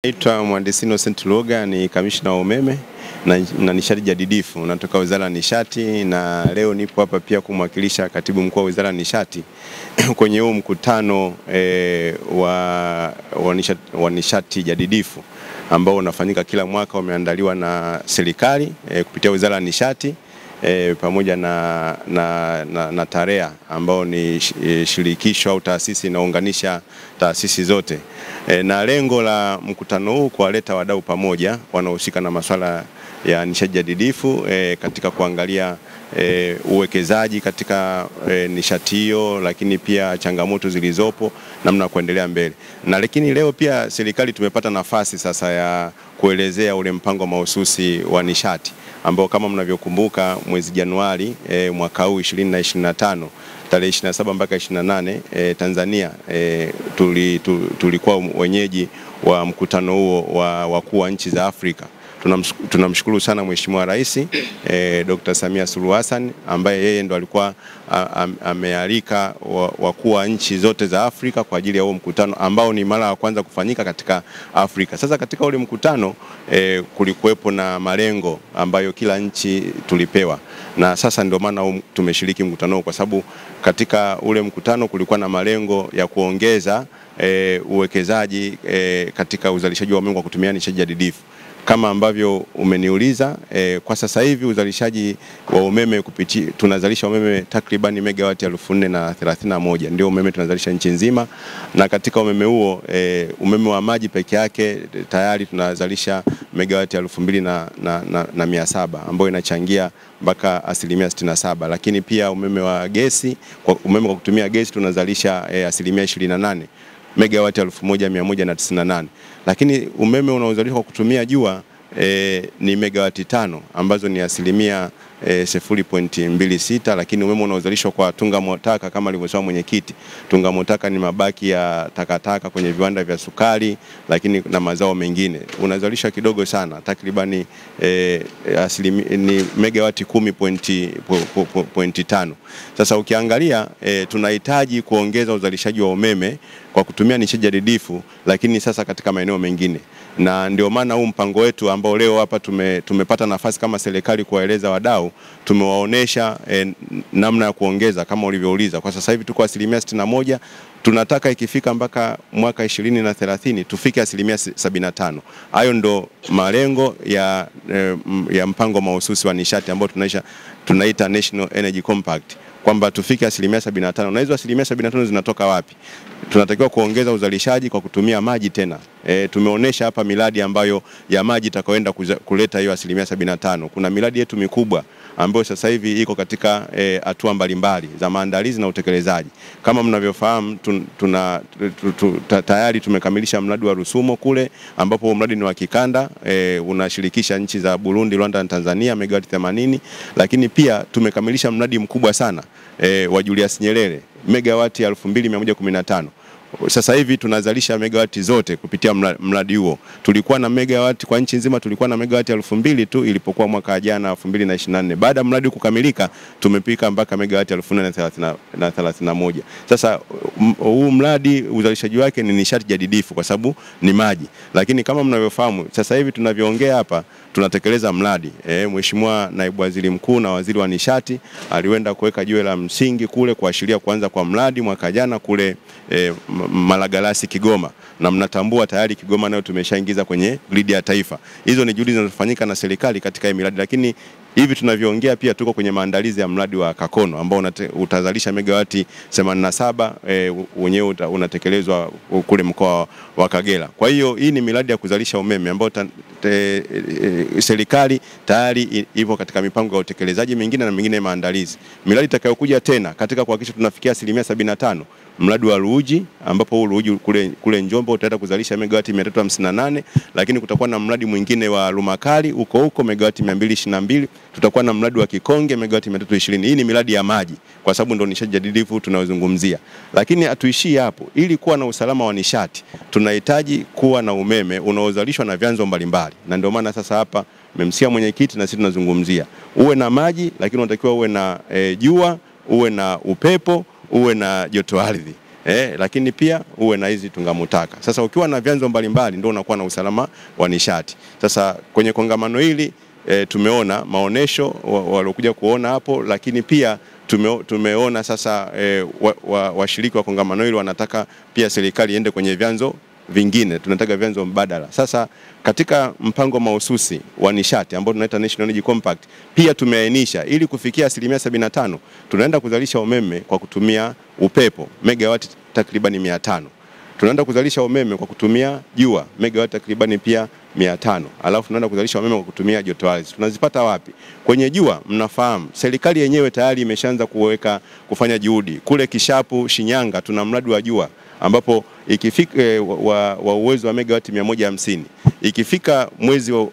Naitwa Mhandisi Innocent Luoga, ni kamishna wa umeme na nishati jadidifu, natoka Wizara ya Nishati, na leo nipo hapa pia kumwakilisha Katibu Mkuu wa Wizara ya Nishati kwenye huu mkutano wa nishati jadidifu ambao unafanyika kila mwaka, umeandaliwa na serikali kupitia Wizara ya Nishati pamoja na TAREA ambao ni shirikisho au taasisi inaunganisha taasisi zote. Na lengo la mkutano huu kuwaleta wadau pamoja wanaohusika na masuala ya nishati jadidifu katika kuangalia uwekezaji katika nishati hiyo, lakini pia changamoto zilizopo, namna kuendelea mbele. Na lakini leo pia serikali tumepata nafasi sasa ya kuelezea ule mpango mahususi wa nishati ambao kama mnavyokumbuka mwezi Januari mwaka huu 2025 tarehe 27 mpaka 28 Tanzania tulikuwa wenyeji wa mkutano huo wa wakuu wa nchi za Afrika. Tunamshukuru sana Mheshimiwa Rais Dr. Samia Suluhu Hassan ambaye yeye ndo alikuwa amealika wakuu wa nchi zote za Afrika kwa ajili ya huo mkutano ambao ni mara ya kwanza kufanyika katika Afrika. Sasa katika ule mkutano kulikuwepo na malengo ambayo kila nchi tulipewa, na sasa ndio maana tumeshiriki mkutano kwa sababu katika ule mkutano kulikuwa na malengo ya kuongeza uwekezaji katika uzalishaji wa umeme kwa kutumia nishati jadidifu. Kama ambavyo umeniuliza, kwa sasa hivi uzalishaji wa umeme tunazalisha umeme takriban megawati 4031 ndio umeme tunazalisha nchi nzima, na katika umeme huo umeme wa maji peke yake tayari tunazalisha megawati 2700 ambayo inachangia mpaka 67%, lakini pia umeme wa gesi, umeme kwa kutumia gesi tunazalisha 28% megawati 1198, lakini umeme unaozalishwa kwa kutumia jua ni megawati 5 ambazo ni 0.26%, lakini umeme unaozalishwa kwa tungamotaka kama alivyosema mwenyekiti, tungamotaka ni mabaki ya takataka kwenye viwanda vya sukari lakini na mazao mengine, unazalisha kidogo sana, takribani ni megawati 10.5. Sasa ukiangalia tunahitaji kuongeza uzalishaji wa umeme kwa kutumia nishati jadidifu, lakini sasa katika maeneo mengine, na ndio maana huu mpango wetu ambao leo hapa tumepata nafasi kama serikali kuwaeleza wadau, tumewaonesha namna ya kuongeza kama ulivyouliza. Kwa sasa hivi tuko 61%, tunataka ikifika mpaka mwaka 2030 tufike 75%. Hayo ndo malengo ya mpango mahususi wa nishati ambao tunaita National Energy Compact, kwamba tufike 75%. Na hizo 75% zinatoka wapi? Tunatakiwa kuongeza uzalishaji kwa kutumia maji tena. Tumeonesha hapa miradi ambayo ya maji itakayoenda kuleta hiyo 75%. Kuna miradi yetu mikubwa ambayo sasa hivi iko katika hatua mbalimbali za maandalizi na utekelezaji. Kama mnavyofahamu tayari tumekamilisha mradi wa Rusumo kule, ambapo mradi ni wa kikanda, unashirikisha nchi za Burundi, Rwanda na Tanzania, megawati 80, lakini pia tumekamilisha mradi mkubwa sana wa Julius Nyerere megawati 2115. Sasa hivi tunazalisha megawati zote kupitia mradi huo. Tulikuwa na megawati kwa nchi nzima, tulikuwa na megawati 2000 tu ilipokuwa mwaka jana 2024. Baada mradi kukamilika tumepika mpaka megawati 4031. Sasa huu mradi uzalishaji wake ni nishati jadidifu kwa sababu ni maji. Lakini kama mnavyofahamu sasa hivi tunavyoongea hapa tunatekeleza mradi. Mheshimiwa Naibu Waziri Mkuu na Waziri wa Nishati aliwenda kuweka jiwe la msingi kule kuashiria kuanza kwa mradi mwaka jana kule Malagarasi Kigoma, na mnatambua tayari Kigoma nayo tumeshaingiza kwenye gridi ya taifa. Hizo ni juhudi zinazofanyika na serikali katika miradi, lakini hivi tunavyoongea pia tuko kwenye maandalizi ya mradi wa Kakono ambao utazalisha megawati 87, wenyewe unatekelezwa kule mkoa wa Kagera. Kwa hiyo hii ni miradi ya kuzalisha umeme ambao serikali tayari ipo katika mipango ya utekelezaji mingine na mingine maandalizi. Miradi itakayokuja tena katika kuhakikisha tunafikia 75%, mradi wa Ruji ambapo huu Ruji kule Njombe utaenda kuzalisha megawati 358, lakini kutakuwa na mradi mwingine wa Lumakali huko huko megawati 222, tutakuwa na mradi wa Kikonge megawati 320. Hii ni miradi ya maji kwa sababu ndio nishati jadidifu tunayozungumzia. Lakini hatuishii hapo. Ili kuwa na usalama wa nishati tunahitaji kuwa na umeme unaozalishwa na vyanzo mbalimbali, na ndio maana sasa hapa mmemsikia mwenyekiti na sisi tunazungumzia uwe na maji, lakini unatakiwa uwe na jua, uwe na upepo, uwe na joto ardhi. lakini pia uwe na hizi tungamutaka. Sasa ukiwa na vyanzo mbalimbali ndio unakuwa na usalama wa nishati. Sasa kwenye kongamano hili tumeona maonesho waliokuja kuona hapo, lakini pia tumeona sasa washiriki wa kongamano hili wanataka pia serikali iende kwenye vyanzo vingine, tunataka vyanzo mbadala. Sasa katika mpango mahususi wa nishati ambao tunaita National Energy Compact, pia tumeainisha ili kufikia 75% tunaenda kuzalisha umeme kwa kutumia upepo megawati takribani 500. Tunaenda kuzalisha umeme kwa kutumia jua megawati takribani pia 500. Alafu tunaenda kuzalisha umeme kwa kutumia joto ardhi. Tunazipata wapi? Kwenye jua, mnafahamu serikali yenyewe tayari imeshaanza kufanya juhudi. Kule Kishapu Shinyanga tuna mradi wa jua ambapo ikifika wa uwezo wa megawati 150. Ikifika mwezi wa